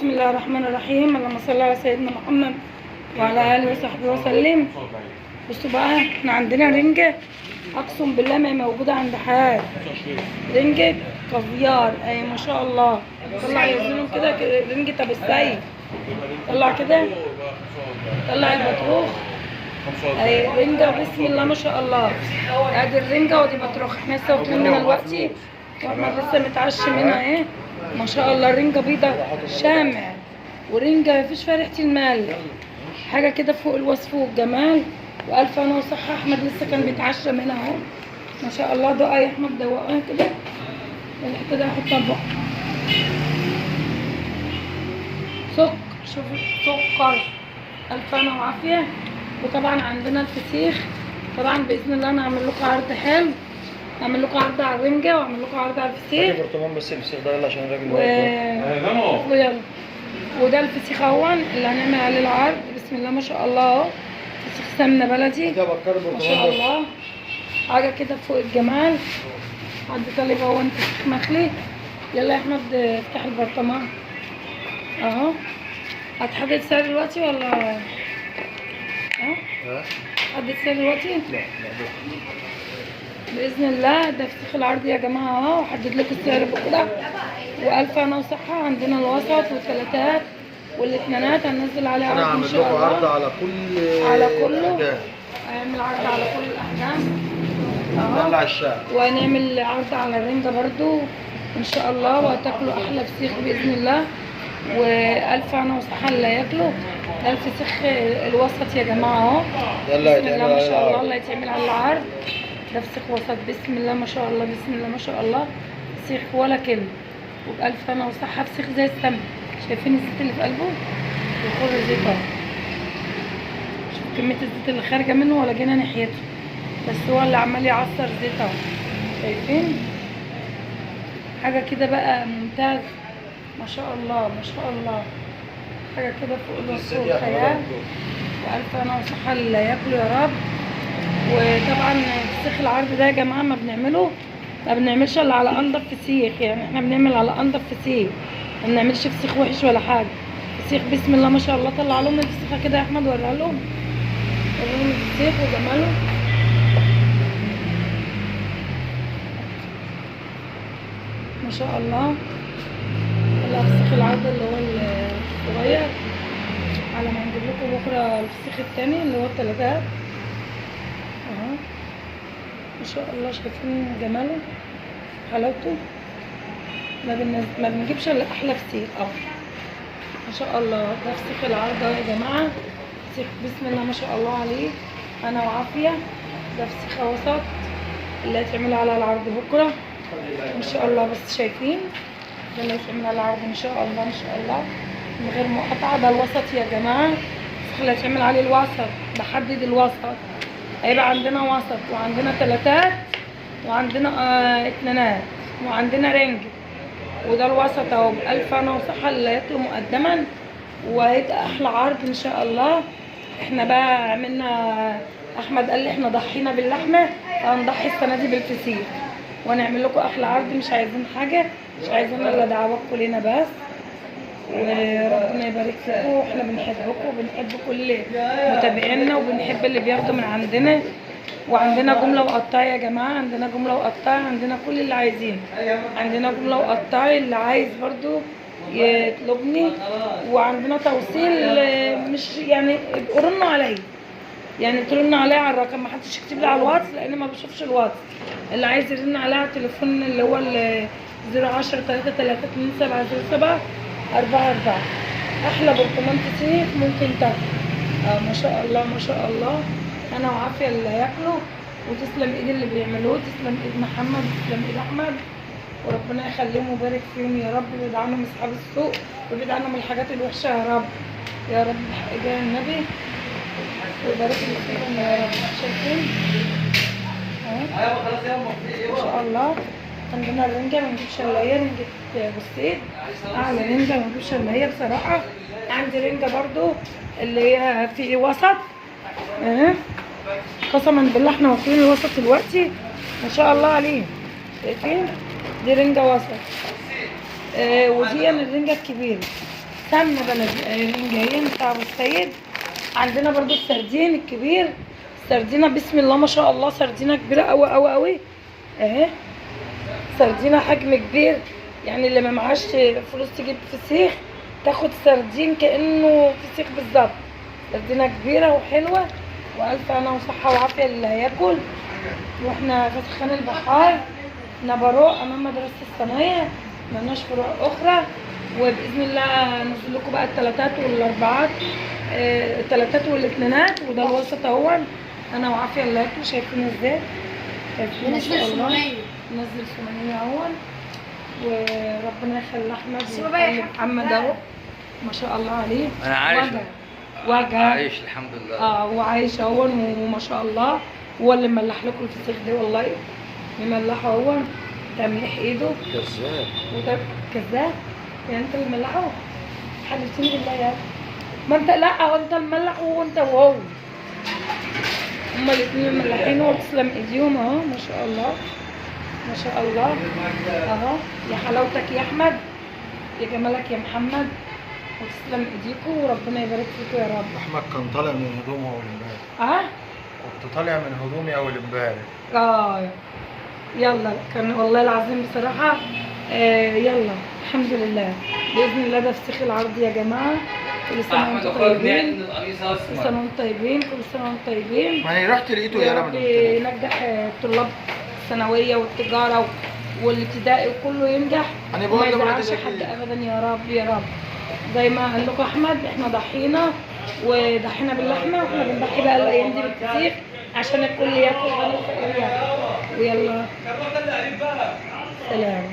بسم الله الرحمن الرحيم، اللهم صل على سيدنا محمد وعلى اله وصحبه وسلم. بصوا بقى، احنا عندنا رنجة اقسم بالله ما هي موجودة عند حد، رنجة كافيار، اي ما شاء الله. طلع يا كده رنجة ابو السيد، طلع كده، طلع البطروخ، اي رنجة بسم الله ما شاء الله. ادي الرنجة ودي بطروخ، احنا لسه واكلين منها دلوقتي واحنا لسه متعشي منها. ايه ما شاء الله، الرنجة بيضة شامع، ورنجة مفيش فيها ريحة المال، حاجة كده فوق الوصف والجمال. وألف أنا وصحة. أحمد لسه كان بيتعشى منها أهو ما شاء الله. دوقها يا أحمد، دوقها كده، الحتة دي هحطها في بقك. سكر، شوفوا سكر، ألف أنا وعافية. وطبعا عندنا الفسيخ، طبعا بإذن الله أنا هعمل لكم عرض حلو، هعمل لكم عرض على الرنجة وأعمل لكم عرض على الفسيخ. برطمان بس الفسيخ ده يلا عشان الراجل ويلا، وده الفسيخ اهو اللي هنعمل عليه العرض بسم الله ما شاء الله اهو، فسيخ سمنه بلدي ما شاء الله، حاجة كده فوق الجمال. حد طالب اهو فسيخ مخلي. يلا يا احمد افتح البرطمان اهو. هتحدد سعر دلوقتي ولا ها؟ هتحدد سعر دلوقتي؟ لا لا باذن الله. ده فسيخ العرض يا جماعة اهو، وحدد لكم السعر بكره. والف انا وصحة. عندنا الوسط والثلاثات والاثنينات، هننزل عليه عرض انا ان هعمل شاء لكم عرض الله. على كل على كله. الأحجام. هنعمل عرض على كل الاحجام اهو، طلع الشعر. وهنعمل عرض على الرنجه برضو ان شاء الله، وهتاكلوا احلى فسيخ باذن الله. والف انا وصحة اللي هياكلوا. ده الفسيخ الوسط يا جماعة اهو، ده اللي بسم الله هيتعمل ما عليه شاء الله، العرض. اللي هيتعمل على العرض. ده فسيخ وسط بسم الله ما شاء الله، بسم الله ما شاء الله، فسيخ ولا كلمة. وبألف هنا وصحة. فسيخ زي السمن، شايفين الزيت اللي في قلبه؟ بيخر زيت اهو، شوف كمية الزيت اللي خارجة منه ولا جينا ناحيته، بس هو اللي عمال يعصر زيت اهو. شايفين حاجة كده بقى ممتاز ما شاء الله ما شاء الله، حاجة كده فوق الوصف الزيت يا أحمد. والخيال. وألف هنا وصحة اللي ياكلوا يا رب. وطبعا فسيخ العرض ده يا جماعة ما بنعمله، ما بنعملش الا على انضف فسيخ، يعني احنا بنعمل على انضف فسيخ، ما بنعملش فسيخ وحش ولا حاجة. فسيخ بسم الله ما شاء الله. طلع لهم الفسيخه كده يا احمد، وريها لهم، وريهم الفسيخ وجماله. ما شاء الله. طلع فسيخ العرض اللي هو الصغير، على ما نجيب لكم بكره الفسيخ التاني اللي هو التلاتات اهو ما شاء الله. شايفين جماله حلاوته؟ ما بنجيبش الا احلى فسيخ اهو ما شاء الله. ده فسيخ العرض اهو يا جماعة، فسيخ بسم الله ما شاء الله عليه، انا وعافيه. ده فسيخ وسط اللي هيتعمل على العرض بكره ان شاء الله. بس شايفين ده اللي هيتعمل على العرض ان شاء الله، ان شاء الله من غير مقاطعه. ده الوسط يا جماعة، الفسيخ اللي هيتعمل عليه الوسط، بحدد الوسط. هيبقى عندنا وسط وعندنا تلاتات وعندنا اتنينات وعندنا رنج، وده الوسط اهو. بألف هنا وصحة اللي هياكلوا مقدما، وهيبقى أحلى عرض إن شاء الله. احنا بقى عملنا، أحمد قال لي احنا ضحينا باللحمة، فهنضحي السنة دي بالفسيخ، ونعمل لكم أحلى عرض. مش عايزين حاجة، مش عايزين إلا دعواتكم لينا بس، وربنا يبارك فيكم. واحنا بنحبكم وبنحب كل متابعينا، وبنحب اللي بياخدوا من عندنا. وعندنا جملة وقطعي يا جماعة، عندنا جملة وقطعي، عندنا كل اللي عايزينه، عندنا جملة وقطعي. اللي عايز برضو يطلبني. وعندنا توصيل، مش يعني رنوا عليا، يعني ترنوا عليا على الرقم، ما حدش يكتب لي على الواتس لان ما بشوفش الواتس. اللي عايز يرن عليا على التليفون اللي هو 010 3 3 2 7 0 7 4 4. احلى برطمان فسيخ ممكن تاكله ما شاء الله ما شاء الله. انا وعافيه اللي هياكله، وتسلم ايد اللي بيعملوه، تسلم ايد محمد، تسلم ايد احمد، وربنا يخليهم ويبارك فيهم يا رب، ويبعد عنهم اصحاب السوق، ويبعد عنهم الحاجات الوحشة يا رب، يا رب بحق جاه النبي، ويبارك فيهم يا رب. شايفين اهو ما شاء الله. عندنا الرنجة ما نجيبش الا هي رنجة بوستيد، اعلى رنجة ما نجيبش الا هي بصراحة. عندي رنجة برضو اللي هي في وسط اهي، قسما بالله احنا واكلين الوسط دلوقتي ما شاء الله عليه. شايفين دي رنجة وسط، ودي الرنجة الكبيرة. سمنه بلدي قايلين جايين بتاع ابو السيد. عندنا برضو السردين الكبير، سردينه بسم الله ما شاء الله، سردينه كبيرة قوي قوي قوي اهي، سردينه حجم كبير، يعني اللي ما معاش فلوس تجيب فسيخ تاخد سردين كانه فسيخ بالظبط. سردينه كبيرة وحلوه، والف انا وصحة وعافيه اللي هياكل. واحنا في خان البحار نبرو امام مدرسه الصنايع، ملناش فروع اخرى. وباذن الله ننزل لكم بقى الثلاثات والاربعات، الثلاثات والاثنينات، وده الوسط اهو. انا وعافيه اللي هياكلوا، شايفين ازاي؟ شايفين ما شاء الله. نزل سمنيه اهو، وربنا يخلي احمد ويخلي محمد اهو ما شاء الله عليه. انا عايش وجع عايش الحمد لله. هو عايش اهو وما شاء الله، هو اللي ملح لكم الفسيخ ده والله، مملحه اهو، تمليح ايده. كذاب. وده كذاب يعني، انت اللي ملحة؟ حلفتني بالله يا ما انت، لا هو انت الملح وانت وهو، هما الاثنين مملحين وتسلم ايديهم اهو ما شاء الله ما شاء الله اهو. يا حلاوتك يا احمد، يا جمالك يا محمد، وتسلم ايديكم وربنا يبارك فيكم يا رب. احمد كان طالع من هدومه اول امبارح. كنت طالع من هدومي اول امبارح. يلا كان والله العظيم بصراحة. يلا الحمد لله باذن الله. ده فسيخ العرض يا جماعة. كل سنة وانتم طيبين، كل سنة وانتم طيبين، كل سنة وانتم طيبين. ما انا رحت لقيته يا رب. ينجح طلاب الثانوية والتجارة والابتدائي وكله ينجح، انا بقول ما يزعلش حد ابدا يا رب يا رب. زي ما قال لكم احمد، احنا ضحينا وضحينا باللحمه، واحنا بنضحي بقى الايام دي بالفسيخ عشان الكل ياكل غني وفقير ياكل. ويلا سلام.